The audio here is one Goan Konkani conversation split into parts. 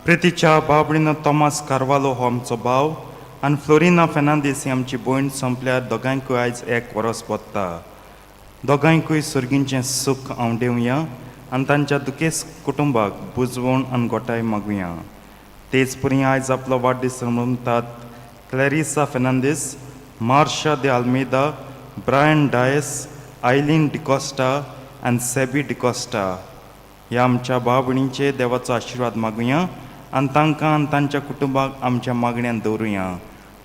प्रितीच्या बाबडीनो तॉमास कार्वालो हो आमचो भाव आनी फ्लोरिना फेर्नांदीस ही आमची भयण सोंपल्यार दोगांयकूय आयज एक वरस पडटा. दोगांयकूय सर्गींचें सूख आंवडेवया आनी तांच्या दुखेस्त कुटुंबाक बुजवण आनी गोठाय मागुया. तेच परी आयज आपलो वाडदीस मनतात Clarissa Fernandes, Marsha de Almeida, Brian Dias, Eileen D'Costa आनी सेबी डिकॉस्टा. ह्या आमच्या भाव भयणींचेर देवाचो आशिर्वाद मागुया आनी तांकां आनी तांच्या कुटुंबाक आमच्या मागण्यान दवरुया.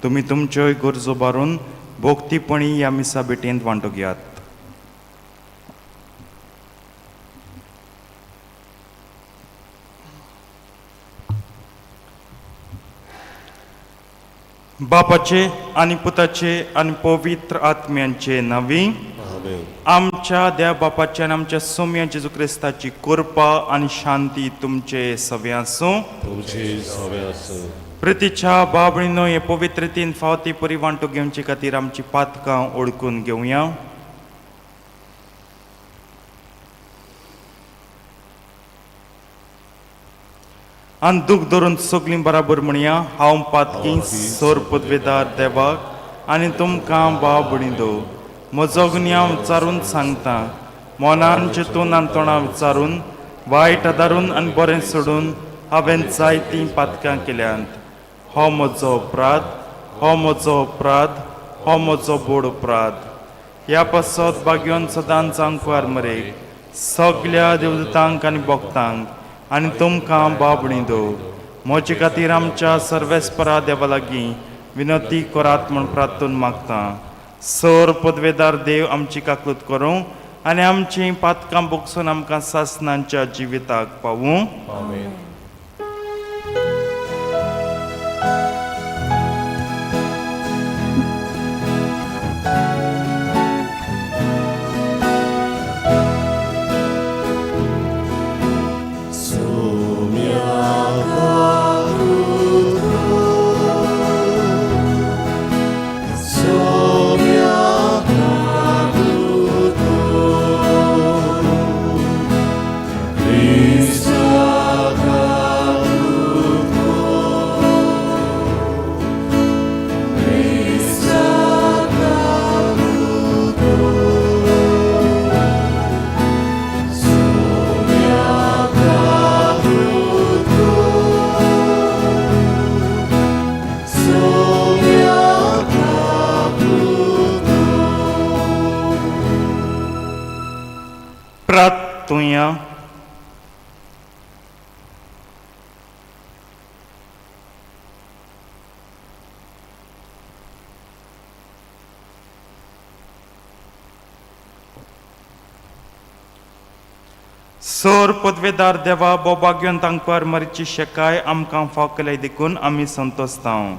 तुमी तुमच्योय गरजो बारून भोक्तीपणी ह्या मिसा भेटेंत वांटो घेयात. बापाचे आनी पुताचे आनी पवित्र आत्म्यांचे नांवी. आमच्या देव बापाचे आनी आमच्या सोम्या जेजू क्रिस्ताची कृपा आनी शांती तुमचे सवे आसूं. तुमची सवे आसूं. प्रितीच्या बाबणीनो हे पवित्र तीन फावती परी वांटो घेवचे खातीर आमची पातकां ओळखून घेवया. आनी दूख धरून सगळीं बराबर म्हणया, हांव पातकी सोर पदवेदार देवाक आनी तुमकां भाव भयणींनो म्हजो गुन्यांव विचारून सांगता. मनान चिंतून आनी तोंडां विचारून वायट आदारून आनी बरें सोडून हांवें जायतीं पातकां केल्यांत. हो म्हजो अपराध, हो म्हजो अपराध, हो म्हजो बोड अपराध. ह्या पासत भाग्योन सदांच आंकवार मरेक सगल्या देवदूतांक आनी भक्तांक आनी तुमकां भाव भयणींनो म्हजे खातीर आमच्या सर्वेस्परा देवा लागीं विनंती करात म्हूण प्रार्थून मागता. सर पदवेदार देव आमची काकलूत करूं आनी आमचीं पातकां बोगसून आमकां सासनांच्या जिविताक पावूं. आमेन. प्रार्थुया. सोर पदवेदार देवा बोबाग्योन तांकवार मरची शेकाय आमकां फाव केल्याय देखून आमी संतोसतांव.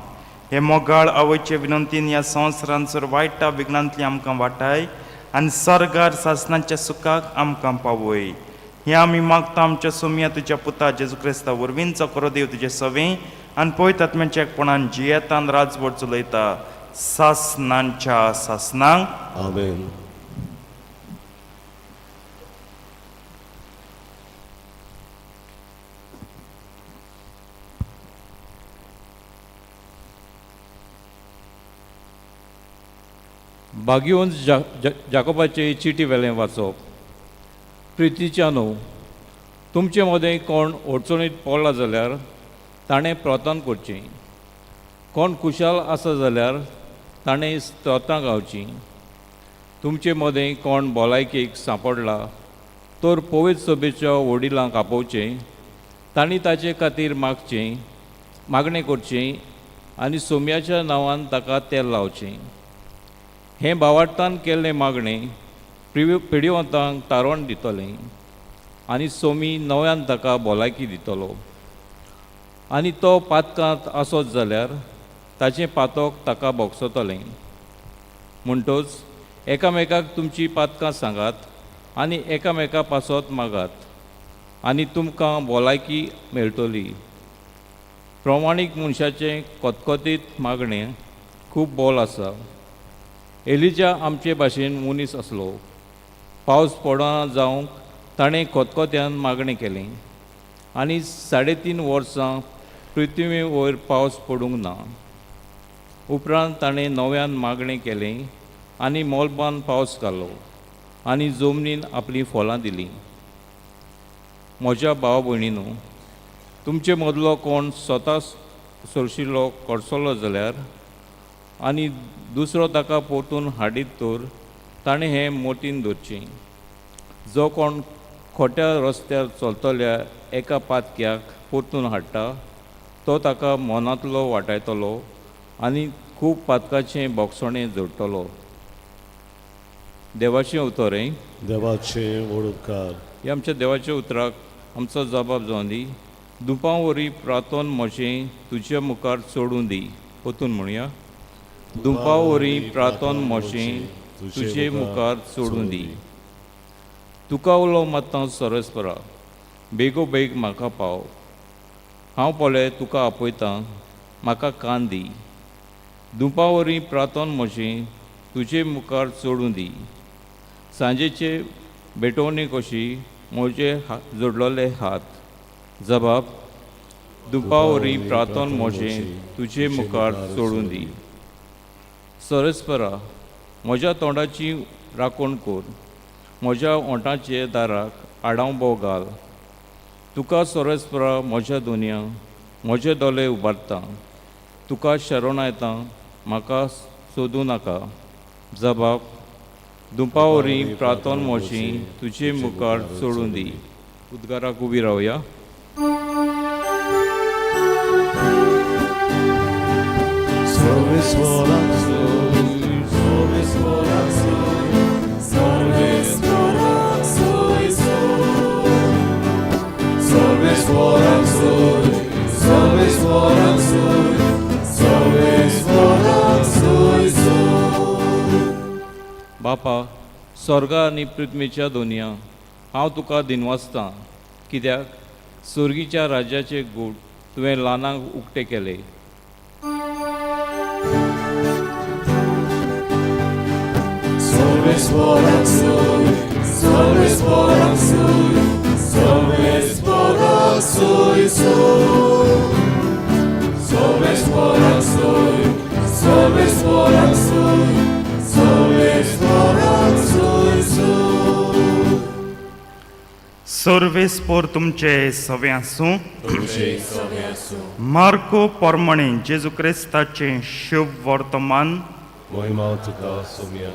हे मोगाळ आवयचे विनंतीन ह्या संवसारान सर वायटा विघ्नांतली आमकां वाटाय आनी सर्गार सासनाच्या सुखाक आमकां पावय. हें आमी मागता आमच्या सोमया तुज्या पुता जेजू क्रिस्ता वरवींचो करो देव तुजे सवे आनी पवित्र आत्म्याच्या एकपणान जियेतान राजवट चलयता सासनांच्या सासनांक. आमेन. बागयोन जाकोबाचे चिटी वेलें वाचप. प्रितीच्या न्हू, तुमचे मदें कोण अडचणीत पडला जाल्यार ताणें प्रोतान करचें, कोण खुशाल आसा जाल्यार ताणें स्तोत्रां गावचीं. तुमचे मदें कोण भलायकेक सांपडला तर पवित्र सभेच्या वडिलांक आपोवचें, तांणी ताचे खातीर मागचें, मागणें करचें आनी सोम्याच्या नांवान ताका तेल लावचें. हें भावार्थान केल्लें मागणें पिडिवंतांक तारवण दितलें आनी सोमी नव्यान ताका भलायकी दितलो. आनी तो पातकांत आसत जाल्यार ताचें पातक ताका भोगसतलें. म्हणटच एकामेकाक तुमचीं पातकां सांगात आनी एकामेका पासत मागात आनी तुमकां भलायकी मेळटली. प्रमाणीक मनशाचें खतखतीत मागणें खूब बोल आसा. एलिजा आमचे भाशेन मनीस आसलो. पावस पडना जावंक ताणें खतखत्यान मागणें केलें आनी 3.5 वर्सां पृथ्वी वयर पावस पडूंक ना. उपरांत ताणें नव्यान मागणें केलें आनी मोलबान पावस घालो आनी जमनीन आपलीं फळां दिलीं. म्हज्या भाव भयणीनू, तुमचे मदलो कोण स्वता सोरशिल्लो कडसलो जाल्यार आनी दुसरो ताका परतून हाडीत तर ताणें हें मोतीन धरचें, जो कोण खोट्या रस्त्यार चलतल्या एका पातक्याक परतून हाडटा तो ताका मनांतलो वाटायतलो आनी खूब पातकाचें बोगसणें जोडटलो. देवाचें उतर हें. देवाचे व्हड उपकार. ह्या आमच्या देवाच्या उतराक आमचो जबाब जावन दी. दुपां वरी प्रार्थन म्हजें तुज्या मुखार चडूं दी. परतून म्हणया, दुपां वरी प्रार्थन म्हजें तुजे मुखार चडूं दी. तुका उलो मात्ता सरस्परा, बेगो बेग म्हाका पाव. हांव पळय तुका आपयतां, म्हाका कान दी. दुपां वरी प्रार्थन म्हजें तुजे मुखार चडूं दी. सांजेचे भेटवणी कशी म्हजे जोडलेले हात. जबाब, दुपां वरी प्रार्थन म्हजें तुजे मुखार चडूं दी. सरस्परा, म्हज्या तोंडाची राखण कर, म्हज्या ओंठाचे दाराक आडांबो घाल. तुका सरस्परा म्हज्या दुनिया म्हजे दोळे उबारता, तुका शरण येता, म्हाका सोदूं नाका. जबाब, दुपां वरी प्रार्थन म्हजी तुजे मुखार चडूं दी. उद्गाराक उबी रावया. बापा, स्वर्गा आनी पृथ्वीच्या दोनया हांव तुका दिनवासतां, कित्याक स्वर्गीच्या राज्याचे गूट तुवें ल्हानांक उक्ते केले. सर्वेस्पोर तुमचे सवे आसूं. मार्को पोरमणे जेजू क्रिस्ताचें शुभ वर्तमान. महिमा तुका सोम्या.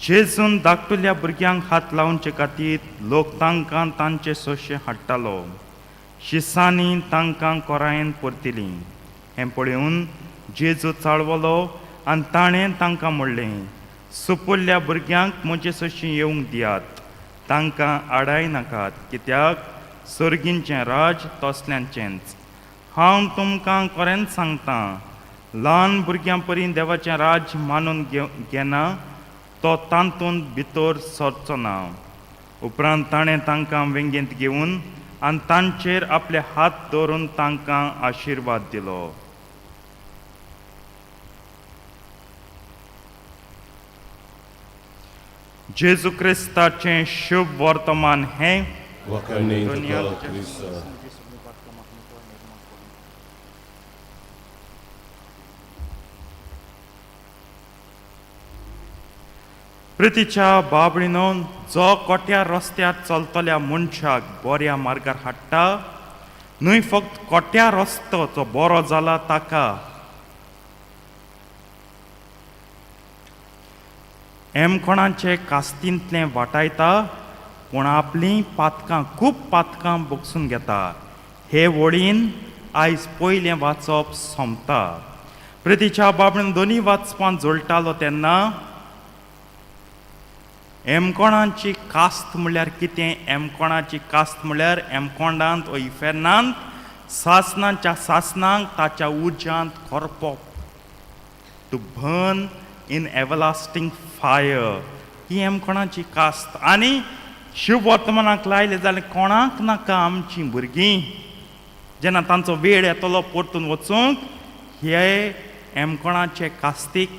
जेजून धाकटुल्या भुरग्यांक हात लावचे खातीर लोक तांकां तांचे सोशे हाडटालो. शिसांनी तांकां कोरायेन परतिलीं. हें पळोवन जेजू चाळवलो आनी ताणें तांकां म्हणलें, सुपुल्ल्या भुरग्यांक म्हजे सोशी येवंक दियात, तांकां आडाय नाकात, कित्याक सर्गींचें राज तसल्यांचेंच. हांव तुमकां खरेंच सांगतां, ल्हान भुरग्यां परी देवाचें राज मानून घेना तो तातूंत भितर सरचो ना. उपरांत ताणें तांकां वेंगेंत घेवन आनी तांचेर आपले हात दवरून तांकां आशिर्वाद दिलो. जेजू क्रिस्ताचें शुभ वर्तमान हें. वाखाणणी तुका क्रिस्ता. प्रितीच्या बाबडीनो, जो कोट्या रस्त्यार चलतल्या मनशाक बऱ्या मार्गार हाडटा, न्हय फक्त कोट्या रस्तो जो बरो जाला ताका, एमकोणाचे कास्तींतलें वाटायता पूण आपलीं पातकां खूब पातकां बगसून घेता. हे वळीन आयज पयलें वाचप सोंपता. प्रितीच्या बाबणीन दोनी वाचपान जोडटालो तेन्ना एमकोणाची कास्त म्हणल्यार कितें? एमकोणाची कास्त म्हणल्यार एमकोंडांत ओ इफेर्नांत सासनांच्या सासनांक ताच्या उज्यांत करपप, to burn in everlasting fire, ही एमकोणाची कास्त. आनी शिव वर्तमानाक लायलें जाल्यार कोणाक नाका आमचीं भुरगीं जेन्ना तांचो वेळ येतलो परतून वचूंक हे एमकोणाचे कास्तीक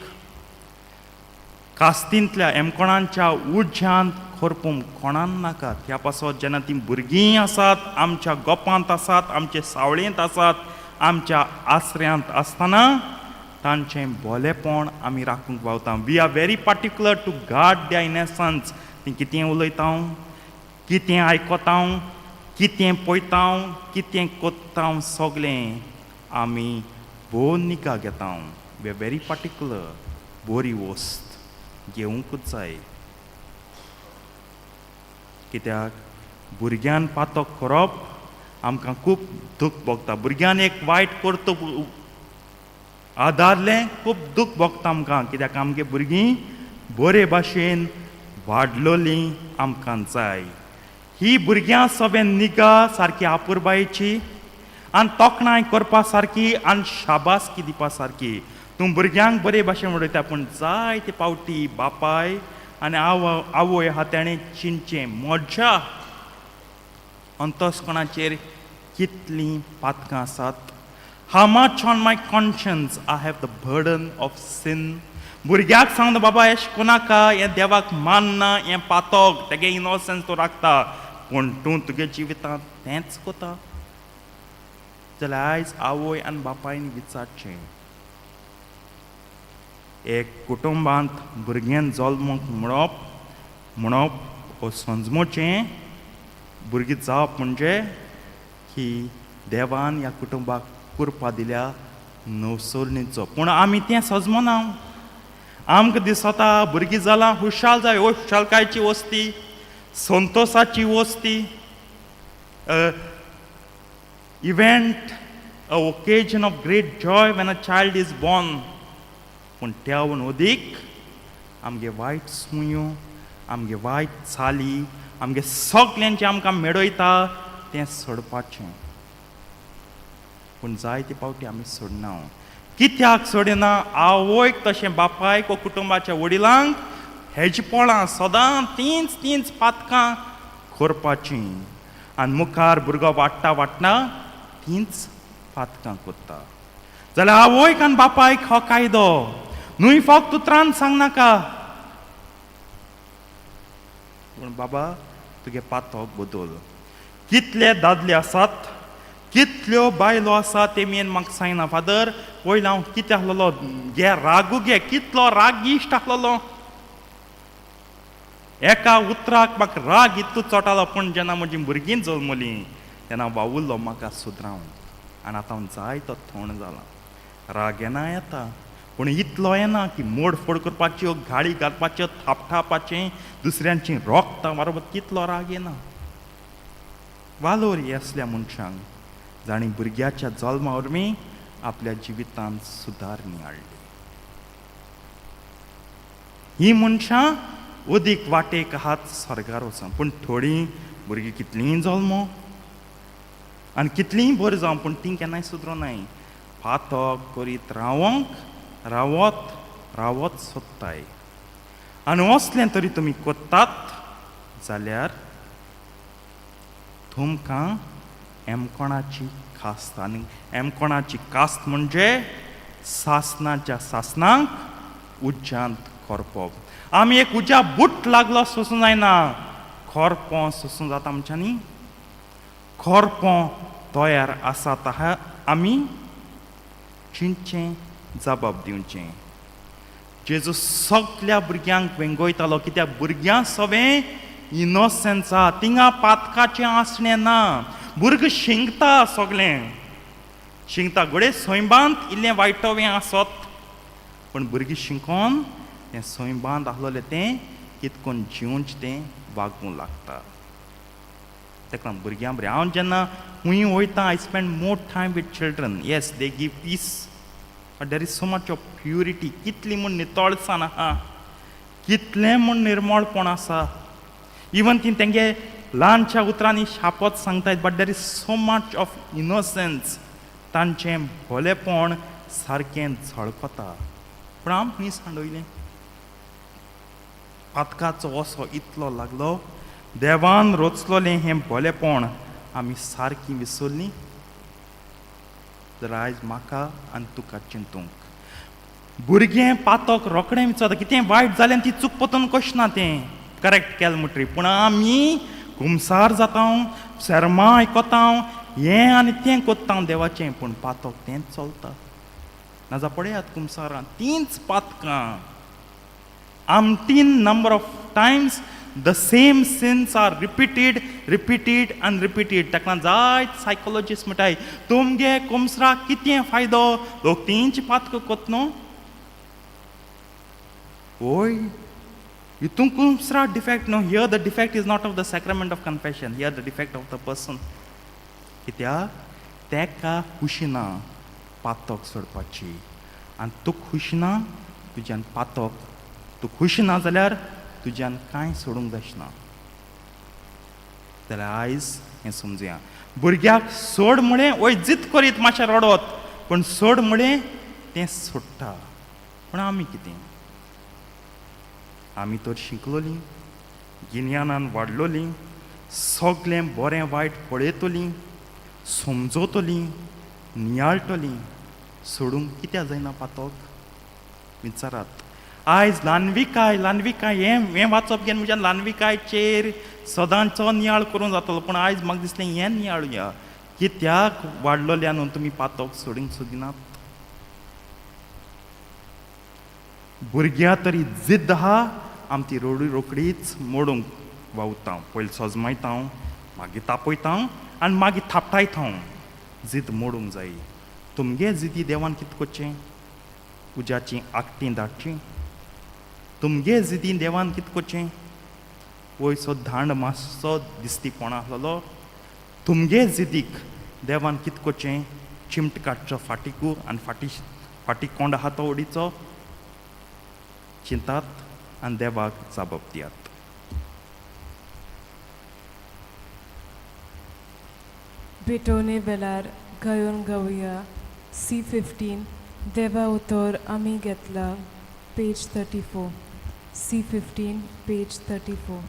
कास्तींतल्या एमकोणांच्या उज्यांत करपूंक कोणाक नाका. त्या पासत जेन्ना तीं भुरगीं आसात आमच्या गोपांत आसात, आमचे सावळेंत आसात, आमच्या आसऱ्यांत आसतना तांचें बोलेपण आमी राखूंक पावता. We are very particular to guard the innocence. तीं कितें उलयता, कितें आयकता, कितें पळयता, कितें कोत्ता, सगळें आमी भोव निगा घेता. We are very particular. बरी वस्त घेवंकूच जाय, कित्याक भुरग्यान पातक करप आमकां खूब दूख भोगता. भुरग्यान एक वायट करतूब आदारलें, खूब दूख भोगता आमकां, कित्याक आमगे भुरगीं बरे भाशेन वाडलोलीं आमकां जाय. ही भुरग्यां सगळें निगा सारकी आपुरबायेची आनी तोखणाय करपा सारकी आनी शाबासकी दिवपा सारकी. तूं भुरग्यांक बरे भाशेन उडयता, पूण जायते पावटी बापाय आनी आवय आहा तेणें चिंतचें, म्हज्या अंतस्कणाचेर कितलीं पातकां आसात? How much on my conscience I have the burden of sin? भुरग्याक सांगता, बाबा एश कोनाका, हें देवाक मानना, हें पातक. तेगे इनोसन्स तूं राखता, पूण तूं तुगे जिवितांत तेंच कोता जाल्यार आयज आवय आनी बापायन विचारचें. एक कुटुंबांत भुरग्यान जल्मूंक म्हणप वो समजोचें, भुरगीं जावप म्हणजे की देवान ह्या कुटुंबाक कृपा दिल्या नवसरणीचो. पूण आमी तें सजमना. आमकां दिसता भुरगीं जालां, खुशाल जाय. हो खुशालकायची वस्ती, संतोसाची वस्ती, event, a occasion of great joy when a child is born. पूण त्याहून अदीक आमगे वायट सुयो, आमगे वायट चाली, आमगे सगल्यांचें आमकां मेडयता तें सोडपाचें. पूण जायते पावटी आमी सोडना. कित्याक सोडिना? आवयक तशें बापायक वो कुटुंबाच्या वडिलांक हेजपोळां सदां तींच तींच पातकां करपाचीं आनी मुखार भुरगो वाडटा वाडटा तींच पातकां करता. जाल्यार आवयक आनी बापायक हो कायदो न्हय, फक्त उतरान सांगनाका, पूण बाबा तुगे पातक बदल. कितले दादले आसात, कितल्यो बायलो आसात, ते मेन म्हाका सांगना, फादर, पयलीं हांव कितें आसलेलो गे, रागू गे, कितलो रागिश्ट आसलेलो, एका उतराक म्हाका राग इतलो चोटालो. पूण जेन्ना म्हजीं भुरगीं जल्मलीं तेन्ना वावुरलो म्हाका सुदरावन आनी आतां हांव जायतो थोंड जाला. राग येना, येता, पूण इतलो येना की मोडफोड करपाच्यो, गाळी घालपाच्यो, थापठापाचें, दुसऱ्यांची रोगतां बरोबर तितलो राग येना. वालोर असल्या मनशांक जाणी भुरग्याच्या जल्मा वरवीं आपल्या जिवितांत सुदारणी हाडली. ही मनशां अदीक वाटेक आहात स्वर्गार वचोन. पूण थोडीं भुरगीं कितलींय जल्मो आनी कितलींय बरीं जावं, पूण तीं केन्नाय सुदरोनाय, पातक करीत रावोंक रावत रावत सोदताय. आनी असलें तरी तुमी कोत्तात जाल्यार तुमकां एमकोणाची कास्त, आनी एमकोणाची कास्त म्हणजे सासनाच्या सासनाक उज्यांत करपप. आमी एक उज्या बूट लागलो सोसूं जायना, खोरपों सोसूं जाता आमच्यांनी? खोरपों तयार आसात आमी? चिंतचें, जबाब दिवचें. जेजू सगल्या भुरग्यांक वेंगयतालो, कित्याक भुरग्यां सवें इनोसन्स आहा, थिंगा पातकाचें आसणें ना. भुरगो शिंकता, सगळें शिंकता. घडये सैमांत इल्लें वायटवें आसत, पूण भुरगीं शिकोन तें सैबांत आसलोलें तें कितकोन जिवंच तें वागूंक लागता. ताका लागून भुरग्यां बरें हांव जेन्ना खूंय वयता I spend more time with children. Yes, they give peace, but there is so much of purity. कितली म्हूण नितळसाण आहा, कितलें म्हूण निर्मळपण आसा. इवन ती तेंगे ल्हानशा उतरांनी शापोत सांगतात, but there is so much of innocence. तांचें भोलेपण सारकें झळकता. पूण आम खंय सांडयलें? पातकाचो असो इतलो लागलो, देवान रोचलोलें हें भोलेपण आमी सारकीं विसरलीं. जाल्यार आयज म्हाका आनी तुका चिंतूंक भुरगें पातक रोखडें विचारता, कितें वायट जालें ती चूक पतून कशें ना तें करेक्ट केलें म्हणटरी. पूण आमी कुमसार जाता, शर्मा आयकता, हें आनी तें कोत्ता देवाचें, पूण पातक तेंच चलता. नाजा पळयात कुमसारान तींच पातकां आमटीन number of times the same sins are repeated, repeated and repeated. ताका जायत सायकोलॉजिस्ट म्हणटाय तुमगे कुमसराक कितें फायदो, लोक तींच पातकां कोत न्हू. ओय, हितून कुमसरा डिफेक्ट न्हू. Here the defect is not of the sacrament of confession, here the defect of the person. कित्याक तेका खुशी ना पातक सोडपाची, आनी तूं खुश ना तुज्यान पातक, तूं खुश ना जाल्यार तुज्यान कांय सोडूंक जायना. जाल्यार आयज हें समजुया, भुरग्याक सोड म्हळें, वय जित करीत मातशें रडत, पूण सोड म्हळें तें सोडटा. पूण आमी कितें? आमी तर शिकलोलीं, गिन्यानान वाडलोलीं, सगळें बरें वायट पळयतलीं, समजतलीं, नियाळटलीं, सोडूंक कित्याक जायना पातक? विचारात. आयज ल्हानविकाय ल्हानविकाय हें हें वाचप घेवन म्हज्यान ल्हानविकायचेर सदांचो नियाळ करूंक जातलो, पूण आयज म्हाका दिसलें हें नियाळुया. कित्याक वाडलोल्या न्हू तुमी पातक सोडूंक सोदिनात? भुरग्यां तरी जिद्द आहा, आमी ती रोडी रोकडीच मोडूंक वावुरता. पयलीं सजमायता, मागीर तापयता आनी मागीर थापटायता. जिद्द मोडूंक जाय. तुमगे जिद्दी देवान कितें करचें? उज्याची आकटी धाडची. तुमगे जिद्दी देवान कितें करचें? वयसो धांड मातसो दिस्टीपण आसलेलो. तुमगे जिदीक देवान कितें करचें? चिमट काडचो फाटीकू आनी फाटी फाटी कोंड आहा तो उडीचो. चिंतात आनी देवाक जाबप दियात. भेटवणे वेळार गायोन गावया C 15 देवा उतर आमी घेतला, page 34. C 15, page 34.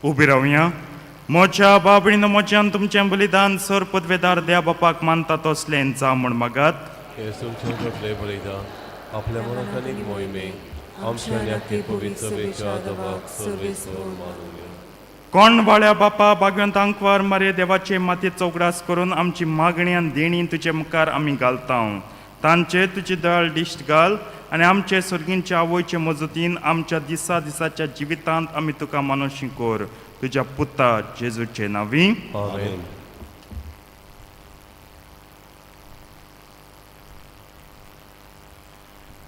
उबी रावया. म्हज्या बाबणीन म्हज्यान तुमचें बलिदान सर पदवेदार देवा बापाक मानता तसलें जावं म्हूण मागात. हे तुमच्या घडले बलिदान आपल्या मनाक आनी मोहिमे आमच्या आनी पवित्र सभेच्या दबाक सर्वेस्पर मानुया. कोण वाळ्या बापा बागवंत आंकवार मारे देवाचे मातयेचो उगडास करून आमची मागणी आनी देणी तुजे मुखार आमी घालता. तांचे तुजी दयाळ दिश्ट घाल आनी आमचे सर्गींच्या आवयचे मजतीन आमच्या दिसा दिसाच्या जिवितांत आमी तुका मानवशी कर, तुज्या पुता जेजूचे नांवी. आमेन.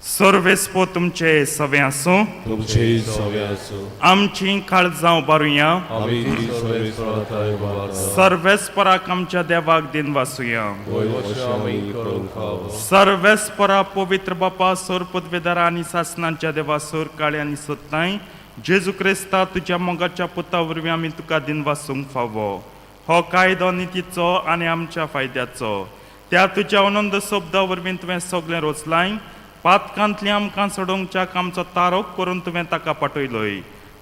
सर्वेस्पो तुमचे सवे आसूं. तुमचे सवे आसूं. आमची काळजां उबारुया. आमी ती सर्वेस्परा उबारता. सर्वेस्पराक आमच्या देवाक दिन वासुया. वय अशें आमी करूंक फावो. सर्वेस्परा पवित्र बापा, सोर पदवेदारा आनी सासनाच्या देवा, सोर काळे आनी सोदताय जेजू क्रिस्ता तुज्या मोगाच्या पुता वरवीं आमी तुका दिन वासूंक फावो. हो कायदो नितीचो आनी आमच्या फायद्याचो. त्या तुज्या अनंत शब्दा वरवीं तुवें सगळें रोचलाय. पातकांतली आमकां सोडोवच्याक आमचो तारोक करून तुवें ताका पाठयलोय.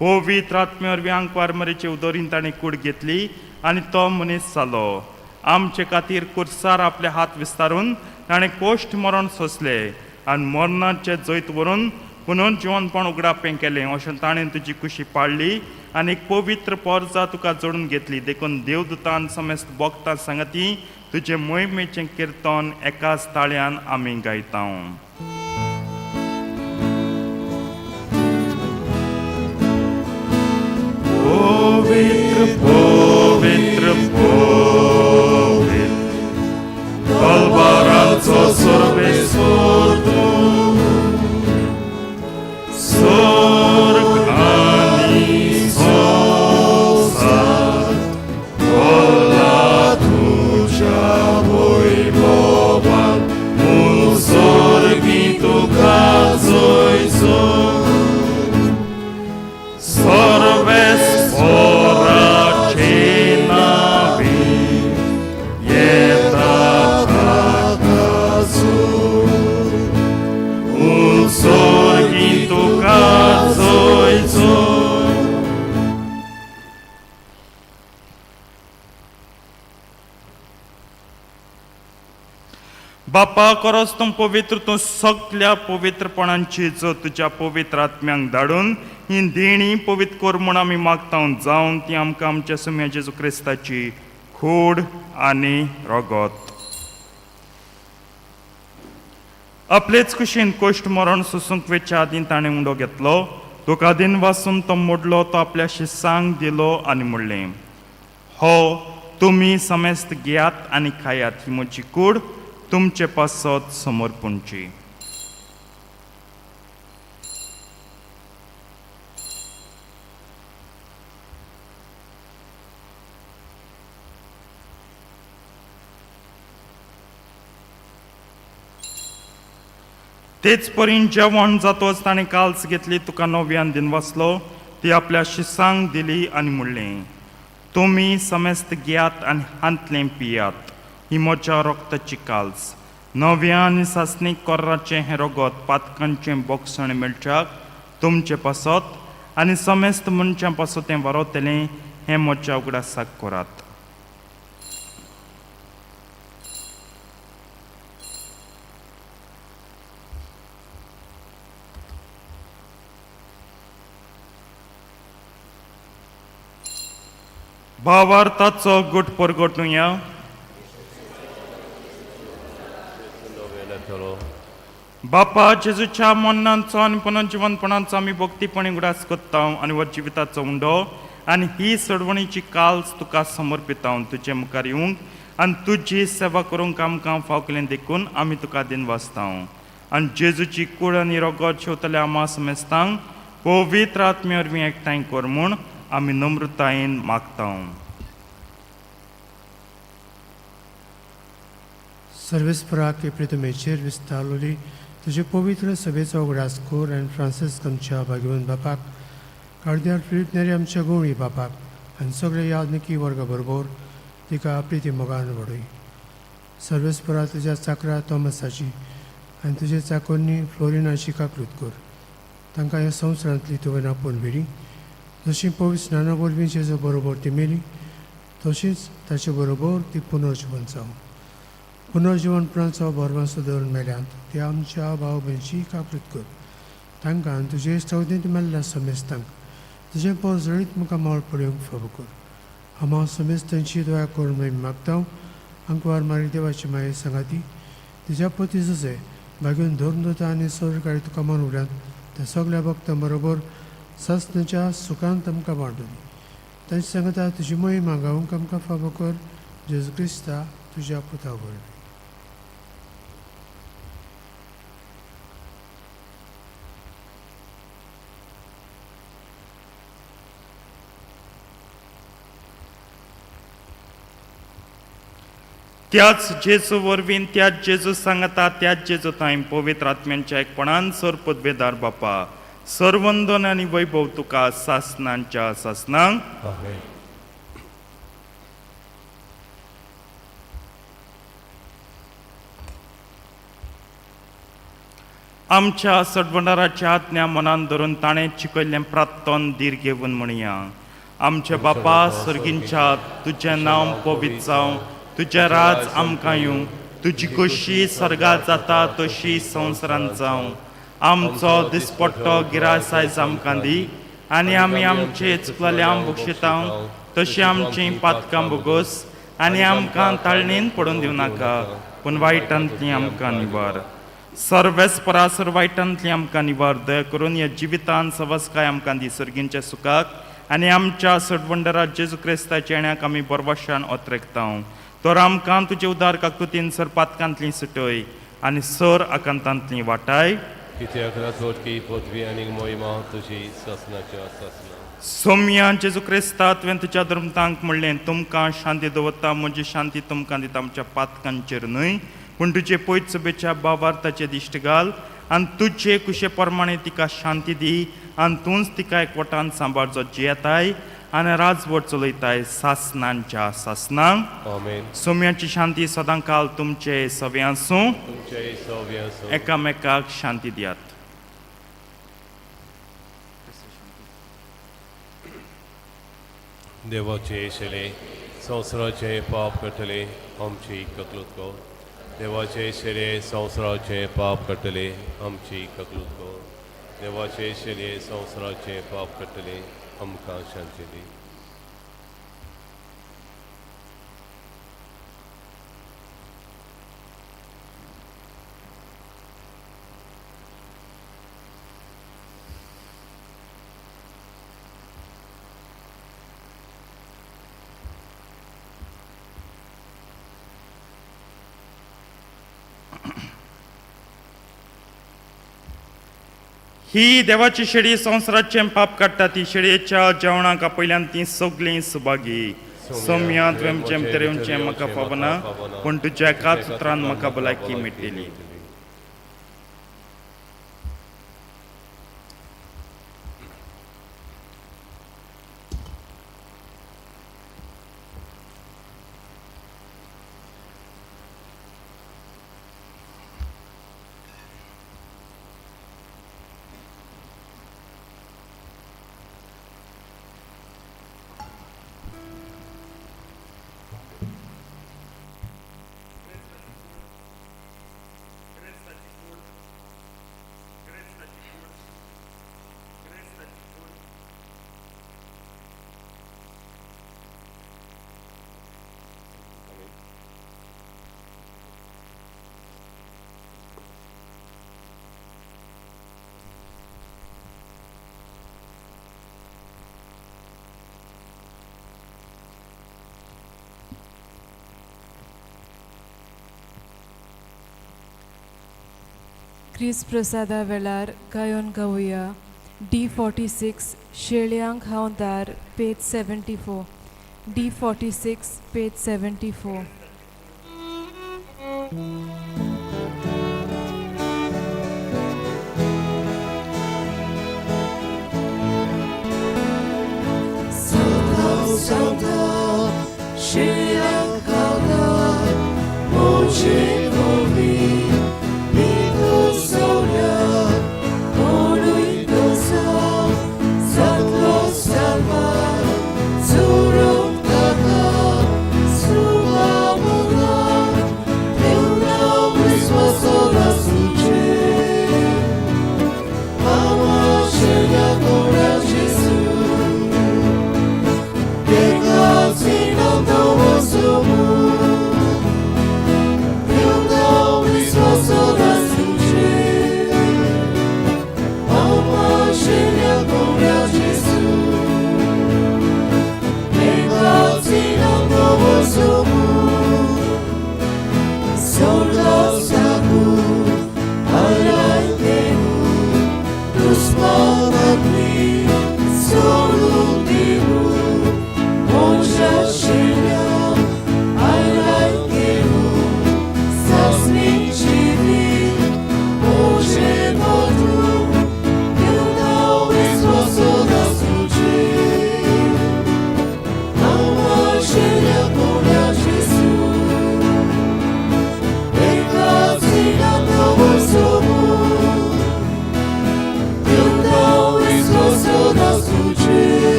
पवित्र आत्मे वरवीं आंकवार मरेचे उदोरीन ताणें कूड घेतली आनी तो मनीस जालो. आमचे खातीर कुर्सार आपले हात विस्तारून ताणें कोश्ट मरण सोंसले आनी मरणाचें जैत व्हरून पुनर्जिवनपण उगडापें केलें. अशें ताणें तुजी कुशी पाळ्ळी आनी एक पवित्र पोरजा तुका जोडून घेतली. देखून देवदूतान समेस्त भोगता सांगती तुजें मोहिमेचें किर्तन एकाच ताळ्यान आमी गायता. पवित्र पवित्र पवित्र तलवारांचो सर्वेस्वर तूं, स्वर्ग आनी संवसार भरला तुज्या वैभवान. म्हूण स्वर्गी तुका जय जय. सर्वेस्पराचे नावे येता ताका जोड. उत्सर्गी तुका जय जय. बापा, करस तूं पवित्र, तूं सगल्या पवित्रपणांची जो तुज्या पवित्र आत्म्यांक धाडून ही देणी पवित्र कर म्हूण आमी मागता, जावन ती आमकां आमच्या सुम्या जेजू क्रिस्ताची खोड आनी रगत. आपलेच कुशीन कोश्ट मरण सोसूंक वेच्या आदीं ताणें उंडो घेतलो, तुका दिन वासून तो मोडलो, तो आपल्या शिसांक दिलो आनी म्हणलें, हो तुमी समेस्त घेयात आनी खायात. ही म्हजी कूड तुमचे पासत समर्पणची. तेच परीन जेवण जातोच ताणें काल्स घेतली, तुका नव्यान दिन वाचलो, ती आपल्या शिसांक दिली आनी म्हणलें, तुमी समेस्त घेयात आनी हांतलें पियात. ही म्हज्या रक्ताची काल्स, नव्या आनी सासणीक कोर्राचें हें रगत पातकांचें बोगसण मेळच्याक तुमचे पासत आनी समेस्त मनशां पासत तें वरवतलें. हें म्हज्या उगडासाक करात. भावार्थाचो गुट परगटुया. नव्यान केलो. बापा, जेजूच्या मरणाचो आनी पुनर्जिवनपणाचो आमी भक्तीपणी उगडास करता आनी हो जिविताचो उंडो आनी ही सोडवणीची काल्स तुका समर्पिता. तुजे मुखार येवंक आनी तुजी सेवा करूंक आमकां फाव केलें देखून आमी तुका दिन वाचता. आनी जेजूची कूड आनी रगत शेवतल्या आमा समेस्तांक पवित्र आत्मे वरवीं एकठांय कर म्हूण आमी नम्रतायेन मागता. सर्वेस्पराक प्रितमेचेर विस्तारलोली तुजे पवित्र सभेचो उगडास कर आनी फ्रांसीस आमच्या भाग्यवंत बापाक, कार्दिनाल फिलीप नेरी आमच्या गोवळी बापाक आनी सगळे यादनिकी वर्गा बरोबर तिका प्रिती मोगान वाडय. सर्वेस्परा तुज्या चाकरा तॉमसाची आनी तुजे चाकोन्नी फ्लोरिनाची काकृत कर. तांकां ह्या संवसारांतली तुवें आपोवन व्हेली. जशी पवित्र स्नाना वरवीं जेजू बरोबर ती मेली, तशीच ताचे बरोबर ती पुनर्जिवन जावं. पुनर्जिवनपणाचो भरवंसो दवरून मेल्यांत ते आमच्या भाव भयणची काकृत कर. तांकां आनी तुजे चवदींत मेल्ल्या समेस्तांक तुजें पोरजळीत मुखार मोळ पळोवंक फावो कर. आमा समेस्तांची दया करून आमी मागता. आंकवार मारी देवाची माये सांगाती तुज्या पती जशें भागून धरून दवरता आनी सरकारी तुका मन उरल्यात त्या सगल्या भक्तां बरोबर सासणाच्या सुखांत आमकां वांटून तांचे सांगता तुजी मोहिमा गावंक आमकां फावो कर. जेजू क्रिस्ता तुज्या पुता वरवीं. त्याच जेजू वरवीं, त्याच जेजू सांगता, त्याच जेजू तांय पवित्र आत्म्यांच्या एकपणान सर पदवेदार बापा, सरवंदन आनी वैभव तुका सासनांच्या सासनांक. आमेन. आमच्या सडवंडाराच्या आज्ञा मनान धरून ताणें शिकयल्लें प्रार्थन धीर घेवन म्हणया. आमचे बापा सर्गींच्या, तुजें नांव पवित्र जावं, तुजें राज आमकां येवं, तुजी खोशी सर्गात जाता तशी संवसारांत जावं. आमचो दिसपट्टो गिरास आयज आमकां दी आनी आमी आमचे चुकलेल्या बक्षितां तशी आमचीं पातकां बोगोस आनी आमकां ताळणेन पडून दिवं नाका, पूण वायटांतली आमकां निवार. सर्वेस परासर वायटांतली आमकां निवार. दया करून ह्या जिवितान सवस्काय आमकां दी सर्गींच्या सुखाक आनी आमच्या सडवंडरा जेजू क्रिस्ताच्या येण्याक आमी बरवाशान ओतरेकता. तर आमकां तुजे उदार काकूतीन सर पातकांतली सुटय आनी सर आकांतांतली वाटाय. कित्याक राजवटकी पदवी आनी मोहिमा तुजी सासनाच्या सासना. सोम्या जेजू क्रिस्ता, तुवें तुज्या धर्मतांक म्हणलें, तुमकां शांती दवरता, म्हजी शांती तुमकां दिता. आमच्या पातकांचेर न्हय पूण तुजे पयत सभेच्या बाबार ताचे दिश्ट घाल आनी तुजे कुशे प्रमाणे तिका शांती दी आनी तूंच तिका एकवटान सांबाळ, जो जियेताय आनी राजवट चलयताय सासनांच्या सासनांक. आमेन. सोम्याची शांती सदां काल तुमचे सवे आसूं. तुमचे सवे आसूं. एकामेकाक शांती दियात. देवाचे शेले संवसाराचे पाप काडटले, आमची ककलूत कर. देवाचे शेले संवसाराचे पाप काडटले, आमची ककलूत कर. देवाचे शेले संवसाराचे पाप काडटले, आमकां शांती दी. ही देवाची शेळी संवसाराचें पाप काडटा. ती शेळयेच्या जेवणाक आपयल्यान ती सगळीं सुभागी. सोम्या, तुवें भितर येवचें म्हाका फावना, पूण तुज्या एकाच उतरान म्हाका भलायकी मेळटली. क्रिस्त प्रसादा वेळार गायोन गावया डी 46, शेळयांक हांव दार, page 74. D 46, page 74.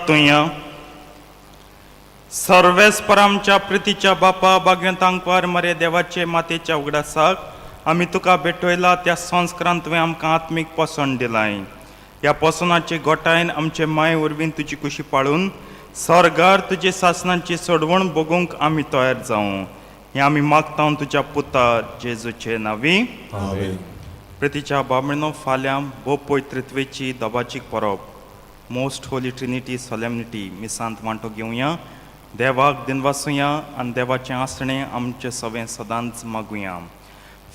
प्रार्थुया. सर्वेस्पर आमच्या प्रितीच्या बापा भाग्यवंत आंकवार मरे देवाचे मातेच्या उगडासाक आमी तुका भेटयला त्या संस्कारान तुवें आमकां आत्मीक पोसण दिलाय. ह्या पोसणाचे गोठायन आमचे माय वरवीं तुजी कुशी पाळून सर्गार तुजे सासनाची सोडवण भोगूंक आमी तयार जावं हें आमी मागता तुज्या पुता जेजूचे नांवी. आमेन. प्रितीच्या बाबणो, फाल्यां भोव पवित्रत्वेची दबाजीक परब, मोस्ट होली ट्रिनिटी सोलेमनिटी, मिसांत वांटो घेवया, देवाक दिनवासुया आनी देवाचें आसणें आमचें सवें सदांच मागुया.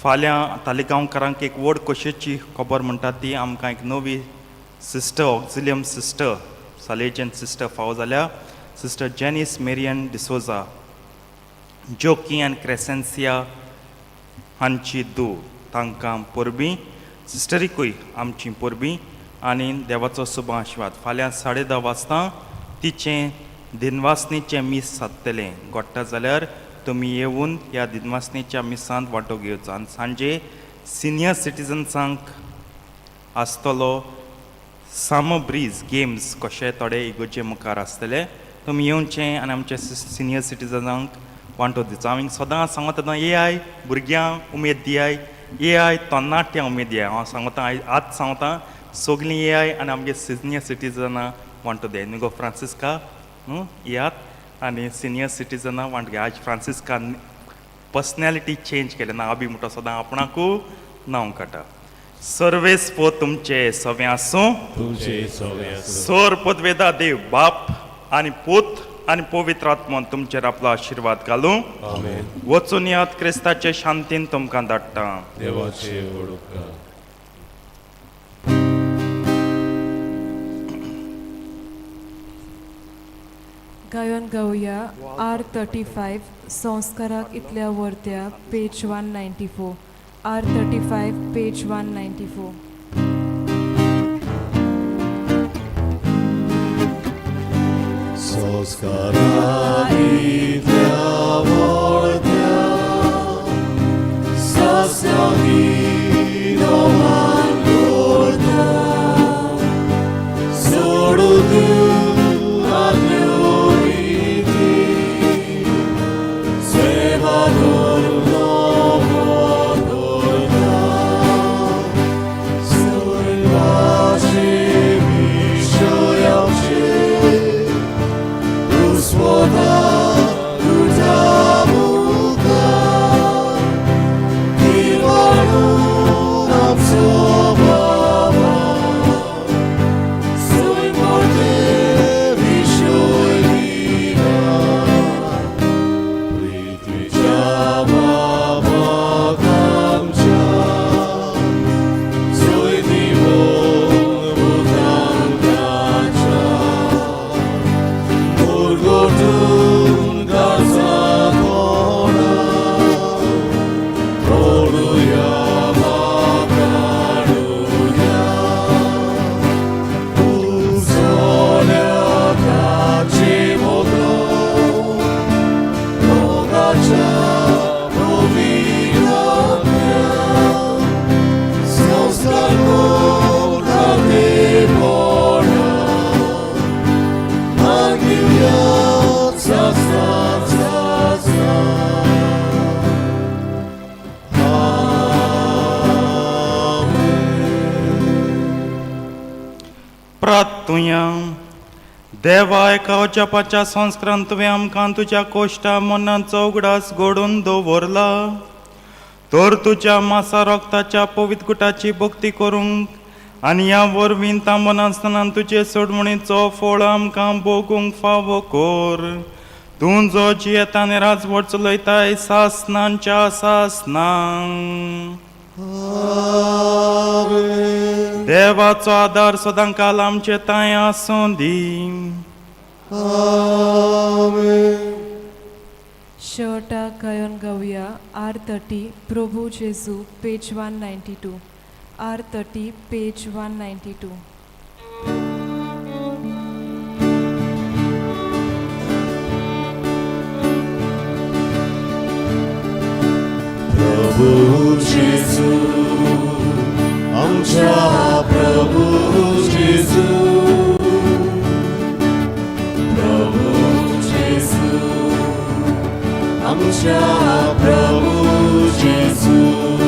फाल्यां तालिगांवकारांक एक व्हड खोशयेची खबर म्हणटा ती आमकां एक नवी sister, auxilium sister, Salesian sister फावो जाल्या, sister Jenny's Marrion D'Souza, Joki आनी क्रेसेन्सिया हांची धूव. तांकां परबीं, सिस्टरीकूय आमची परबीं आनी देवाचो शुभ आशिर्वाद. फाल्यां 10:30 वाजता तिचें दिनवासनीचें मीस सादतलें. घडटा जाल्यार तुमी येवन ह्या दिनवासनीच्या मिसांत वांटो घेवचो. आनी सांजे सिनियर सिटीजन्सांक आसतलो साम ब्रीज गेम्स कशे थोडे इगोर्जे मुखार आसतले. तुमी येवचें आनी आमच्या सिनियर सिटीजनांक वांटो दिवचो. हांव सदां सांगता तेन्ना येयाय भुरग्यांक उमेद दियाय, येयाय तरणाट्यांक उमेद दियाय. हांव सांगता, आज सांगता, सगलीं येयाय आनी आमगे सिनियर सिटीजनां वांटो दियाय. न्हू गो फ्रांसिस्का? न्हू, येयात आनी सिनियर सिटीजनां वांटो घेयात. आज फ्रांसिस्कान पर्सनॅलिटी चेंज केलें ना. आबी म्हणटा सदां आपणाकू नांव काडटा. सर्वेस्पर तुमचे सवें आसूं. तुमचे सवे आसूं. सोर पदवेदा देव बाप आनी पूत आनी पवित्र आत्मोन तुमचेर आपलो आशिर्वाद घालूं. आमेन. वचून यात, क्रिस्ताचे शांतीन तुमकां धाडटा. देवाचे व्हड उपकार. गायन गावया आर 35, संस्काराक इतल्या वर्त्या, page 194. R 35, page 194. संस्कारांतल्या वळत्या सासणांनी नवान करता, सोडून आदल्यो रिती, सेवा धर्म नवो करता, सैलाचे विशयाचे तूं स्वता तुज्या मुखार निवाडून आमचो बाबा, सैमाचे विशय दिला. पृथ्वीच्या बाबाक आमच्या सोय दिवन भुतांकाच्या मुरगोटून गाजा कोणा ओडुया काडुया उजोल्या ताचे मोगो मोगाच्या पवित्रात्म्या संस्कार कोण मागील सासना सासना. आमेन. प्रार्थुया. देवा, एका अजापाच्या संस्कारान तुवें आमकां तुज्या कोश्टा मनाचो उगडास घडोवन दवरला, तर तुज्या मासा रक्ताच्या पवित्र गुटाची भक्ती करूंक आनी ह्या वरवीं थांबनासतना तुजे सोडवणीचो फळ आमकां भोगूंक फावो कर. तूं जो जियेता आनी राजवट चलयताय सासनांच्या सासनांक. आमेन. देवाचो आदार सदां काल आमचे तांय आसूं दी. आमेन. शेवटाक गायन गावया आर 30, प्रभू जेजू, page 192. R 30, page 192. प्रभू जेजू, आमच्या प्रभू जेजू. आमच्या प्रभू जेजू.